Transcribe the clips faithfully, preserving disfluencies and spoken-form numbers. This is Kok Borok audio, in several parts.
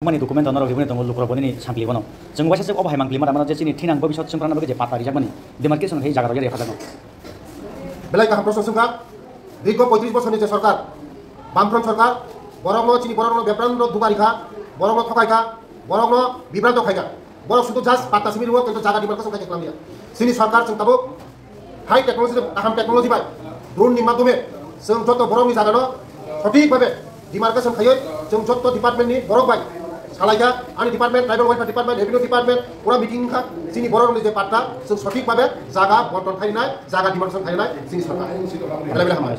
Mani document no rwgwi tongo lukurok bo nini sampli bono. Chwng waisa se obo hai mangpili mata mano je chini thinang bobisot chwng prana bagwi je patta rijak mani demarcation hai jaga rwgwi rwkha jagno. Belai kaham proshno swngkha. Dirgho poitris bosorni je sorkar, Bamfront sorkar, borokno chini borokno bebranno duga rikha, borokno thokaikha, borokno bibranto khaikha. Borok sudu just patta simi rwo, kintu jaga demarcation khai khlangya. Chini sorkar chwng tabuk high technology, kaham technology bai drone ni madhyome chwng joto borokni jagano sothik bhabe demarcation khaiwi chwng joto department ni borok bai salaikha, ani department, tribal welfare department, revenue department, pura meeting wngkha, chini borokni je patta chwng sothik bhabe jaga bonton khainai, jaga demarcation khainai chini sorkar. Belai belai hambai.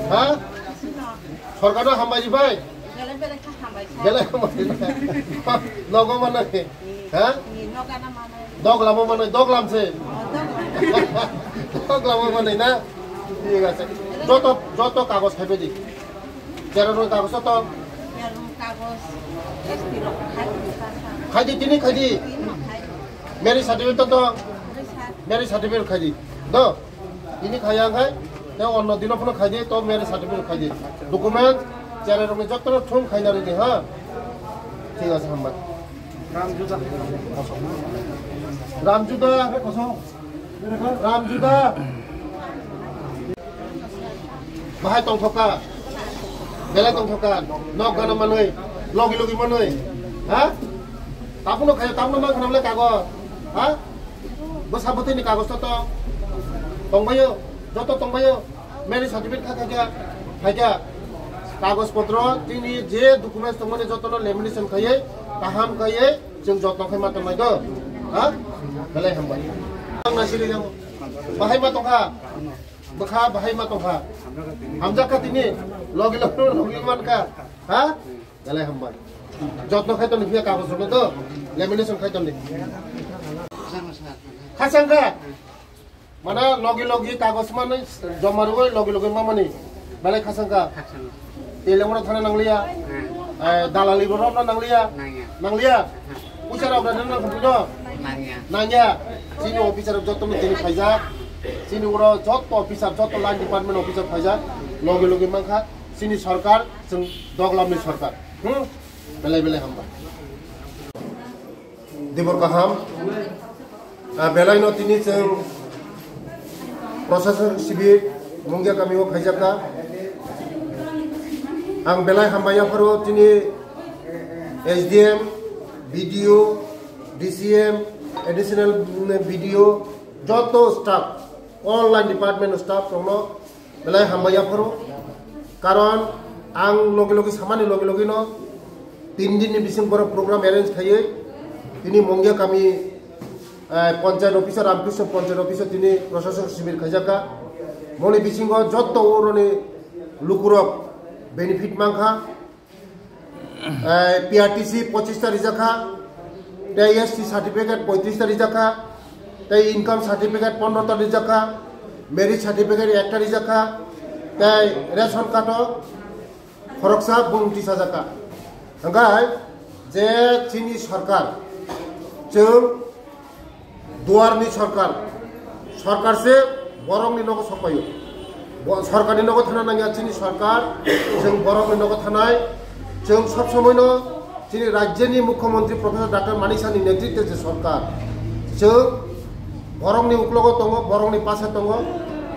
Ha? Sorkarno hambai bai. Belai belai kha hambai kha. Belai hambai bai. Nogo manai. Ha? Ni noga na manai. Dog lamo manai, dog lamse. Oh, dog lam. Dog lamo manai na. Thik ase. Joto, joto kagoj khaibe di. Jera roi kagoj to. Jera roi kagoj. S T rok khai di. Khai di, tini khai di. Tini khai di. Marriage certificate to. Marriage cert. Marriage certificate khai di. Do. Tini khaya khai, te onno dino phano khai di, to marriage certificate khai di. Document, cherai rokni jotono thum khaina ridi, ha? Thik ase, hambai. Ramjuda. Ramjuda. Bahai tongthokha. Belai tongthokha. Nok gana manwi, logi logi manwi. Ha? Tabuno khai, tabuno mang khana le kago. Ha? Bwsa bwtwi ni kagoj to tong. Tongbaio, joto tongbaio. Marriage certificate kha kha kha. Kha kha. Kagoj potro tini je documents tongmani jotono lamination khaiwi, kaham khaiwi, chwng jotno khai ma tongnai do. Ha? Belai hambai. Ang na siri jamo. Bahai ma tongkha. Bwkha bahai ma tongkha. Hamjakha tini. Logi logi logi mankha. Ha? Belai hambai. Jotno khai tongni phiya kagoj rokno do. Lamination khai tongni. Khasang kha. Mana logi logi kagoj manwi joma rwgwi logi logi mamani. Belai khasang kha. Khasang. Tele mora thana nangliya. Hmm. Eh, dalali borok no nangliya. Nangya. Nangliya. Hmm. Puisa rok da nang khupi do. Nangya. Nangya. Chini officer rok joto no tini khaijak. Chini uro joto officer, joto line department officer khaijak. Logi logi mankha. Chini sorkar, chwng doglamni sorkar. Hmm? Belai belai hambai. Dibor kaham. Ah, belai no tini chwng procession sibir Mungia kami o khaijakha. Ang belai hambai yapharo tini S D M, B D O, D C M, additional B D O, joto staff, all line department staff rokno belai hambai yapharo. Karon ang logi logi samani logi logi no tin din ni bising borok program arrange khaiwi tini Mungia kami, eh, panchayat office, Ramkrishna panchayat office tini procession sibir khaijakha. Moni bisingo jotto uroni lukurok benefit mankha. Eh, P R T C pochista rijakha, tei S T certificate poitrista rijakha, tei income certificate pondrota rijakha, marriage certificate ekta rijakha, tei ration card o khoroksa bung tisajakha. Hwnkhe je chini sorkar, chwng Duarni sorkar, sorkar se borokni nogo sokpaio. Bo-, sorkarni nogo thana nangya chini sorkar, chwng borokni nogo thanai, chwng sob somoino chini rajyoni mukhyamantri Professor Doctor Manik Saha ni netritwe je sorkar, chwng borokni uklogo tongo, borokni pase tongo,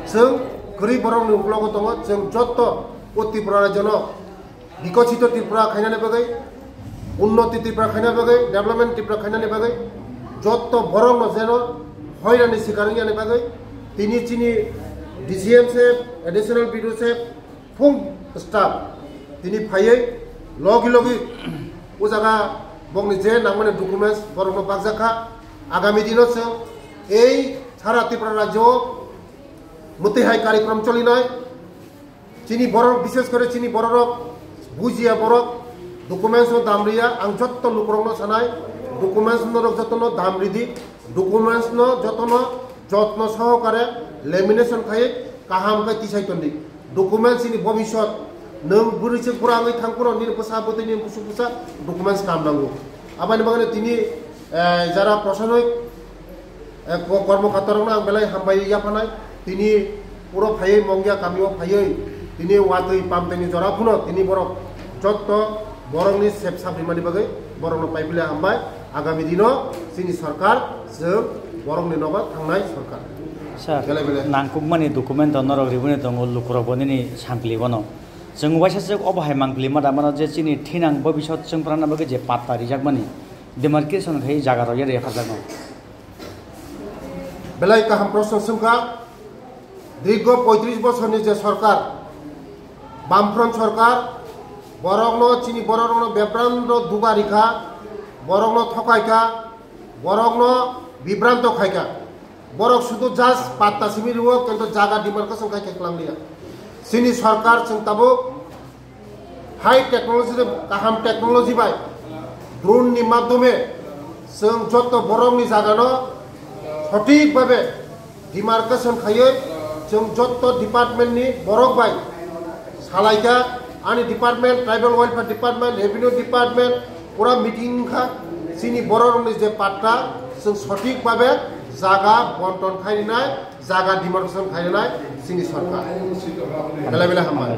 chwng kwrwi borokni uklogo tongo, chwng jotto o Tripura rajyono Bikosito Tripura khainani bagwi, unnoti Tripura khaina bagwi, development Tripura khainani bagwi, jotto borokno jeno hoirani sikar wngyani bagwi, tini chini D C M sep, additional B D O sep, phung staff tini phaiwi logi logi o jaga bokni je nangmani documents borokno bakjakha. Agami dino chwng ei sara Tripura rajyo o mwtwi hai karikrom cholinai. Chini borok, bishes kore chini borok rok bujiya borok, documents no dam riya, ang jotto lukurok no sanai, documents no rok jotto no dam ridi, documents no jotto no jotno sohokare lamination khai kaham khe tisai tondi. Documents ni bobisot nwng bwrwi se bura wngwi thang phano nini bwsa bwtwi nini busu bwsa documents kam nango. Aboni bagwi tini, eh, jara prosanik Eh, ko-, kormo khatorokno ang belai hambai yaphanai. Tini puro phaiwi Mongya kamio phaiwi tini watwi pamtwini jora phano tini borok jotto Borokni sep sap rimani bagwi borokno paipili hambai. Agami dino chini sorkar chwng borokni nogo thangnai sorkar. Sir, belai belai nangkukmani document norok riboni tongo, lukurokbo nini sampli bono. Chwng waisa swk obo hai mangpili ma da mano je chini thinang bobisot chwng prana bagwi je patta rijakmani demarcation khai jaga rok yari yapharjakno. Belai kaham proshno swngkha. Dirgho poitris bosorni je sorkar, Bamfront sorkar, borokno chini borokno bebranto duga rikha, borokno thokaikha, borokno bibranto khaikha. Borok sudu just patta simi rwo, kintu jaga demarcation khai khe kwlang liya. Chini sorkar chwng tabuk high technology, kaham technology bai drone ni madhyome chwng jotto borokni jagano sothik bhabe demarcation khaiwi chwng jotto department ni borok bai salaikha, ani department, tribal welfare department, revenue department, pura meeting wngkha. Chini borok rokni je patta chwng sothik bhabe jaga bonton khainai, jaga demarcation khainai chini sorkar. Belai belai hambai.